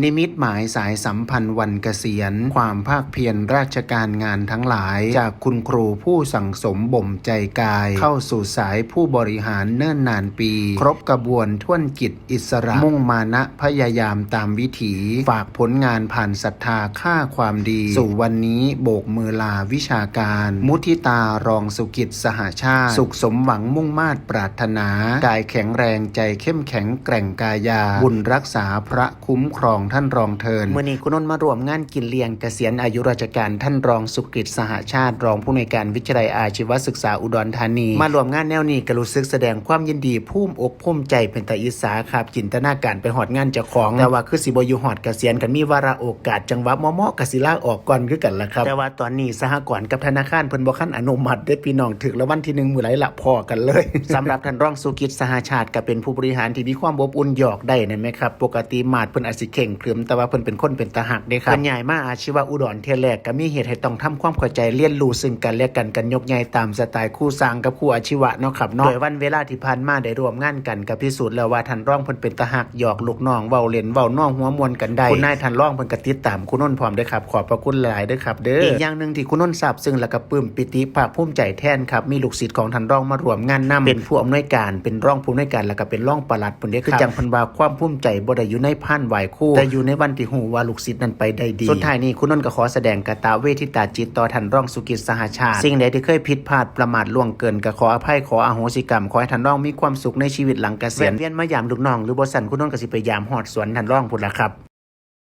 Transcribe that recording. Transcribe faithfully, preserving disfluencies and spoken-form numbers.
นิมิตหมายสายสัมพันธ์วันเกษียณ ความภาคเพียรราชการงานทั้งหลาย จากคุณครูผู้สั่งสมบ่มใจกาย เข้าสู่สายผู้บริหารเนิ่นนานปี ครบกระบวนถ้วนจิตอิสระ มุ่งมานะพยายามตามวิถี ฝากผลงานผ่านศรัทธาค่าความดี สู่วันนี้โบกมือลาวิชาการ มุทิตารองสุกิจสหชาติ สุขสมหวังมุ่งมาดปรารถนา กายแข็งแรงใจเข้มแข็งแกร่งกายา บุญรักษาพระ คุ้มครองท่านรองเทิน มื้อนี้คุณนนท์มาร่วมงานกินเลี้ยงเกษียณอายุราชการท่านรองสุกฤตสหชาติ รองผู้อำนวยการวิทยาลัยอาชีวศึกษาอุดรธานี มาร่วมงานแนวนี้ก็รู้สึกแสดงความยินดีภูมิอกภูมิใจเป็นตาอิจฉาครับ จินตนาการไปฮอดงานเจ้าของ แต่ว่าคือสิบ่อยู่ฮอดเกษียณ คันมีวาระโอกาสจังหวะเหมาะๆ ก็สิลาออกก่อนคือกันล่ะครับ แต่ว่าตอนนี้สหกรณ์กับธนาคารเพิ่นบ่คันอนุมัติเด้อพี่น้อง ถืกรางวัลที่หนึ่งมื้อใดละพ้อกันเลย สำหรับท่านรองสุกิจสหชาติก็เป็นผู้บริหารที่มีความอบอุ่นหยอกได้นั่นแหมครับ ปกติมาดเพิ่นอาจสิเคร่งครึม แต่ว่าเพิ่นเป็นคนเป็นตาฮักเด้ครับ เพิ่นย้ายมาอาชีวะอุดรเทื่อแรกก็มีเหตุให้ต้องทำความเข้าใจเรียนรู้ซึ่งกันและกัน กันยกใหญ่ตามสไตล์ครูสร้างกับครูอาชีวะเนาะครับเนาะ โดยวันเวลาที่ผ่านมาได้ร่วมงานกันก็พิสูจน์แล้วว่าท่านรองเพิ่นเป็นตาฮัก หยอกลูกน้อง เว้าเล่นเว้านัวหัวม่วนกันได้ คุณนายท่านรองเพิ่นก็ติดตามคุณนนท์พร้อมเด้อครับ ขอบพระคุณหลายๆเด้อครับเด้อ อีกอย่างหนึ่งที่คุณนนท์ซาบซึ้งและก็ปลื้มปิติภาคภูมิใจแทนครับ มีลูกศิษย์ของท่านรองมาร่วมงานนำ เป็นผู้อำนวยการ เป็นรองผู้อำนวยการ แล้วก็เป็นรองปลัด พุ่นเด้ครับ คือจั่งเพิ่นว่าความภูมิใจบ่ได้อยู่ในพานไหว้ครู แต่อยู่ในวันที่ฮู้ว่าลูกศิษย์นั้นไปได้ดี สุดท้ายนี้คุณนนท์ก็ขอแสดงกตเวทิตาจิตต่อท่านรองสุกิจสหชาติ สิ่งใดที่เคยผิดพลาดประมาทล่วงเกินก็ขออภัยขออโหสิกรรม ขอให้ท่านรองมีความสุขในชีวิตหลังเกษียณ แวะเวียนมายามลูกน้อง หรือบ่ซั้นคุณนนท์ก็สิไปยามฮอดสวนท่านรองพุ้นล่ะครับ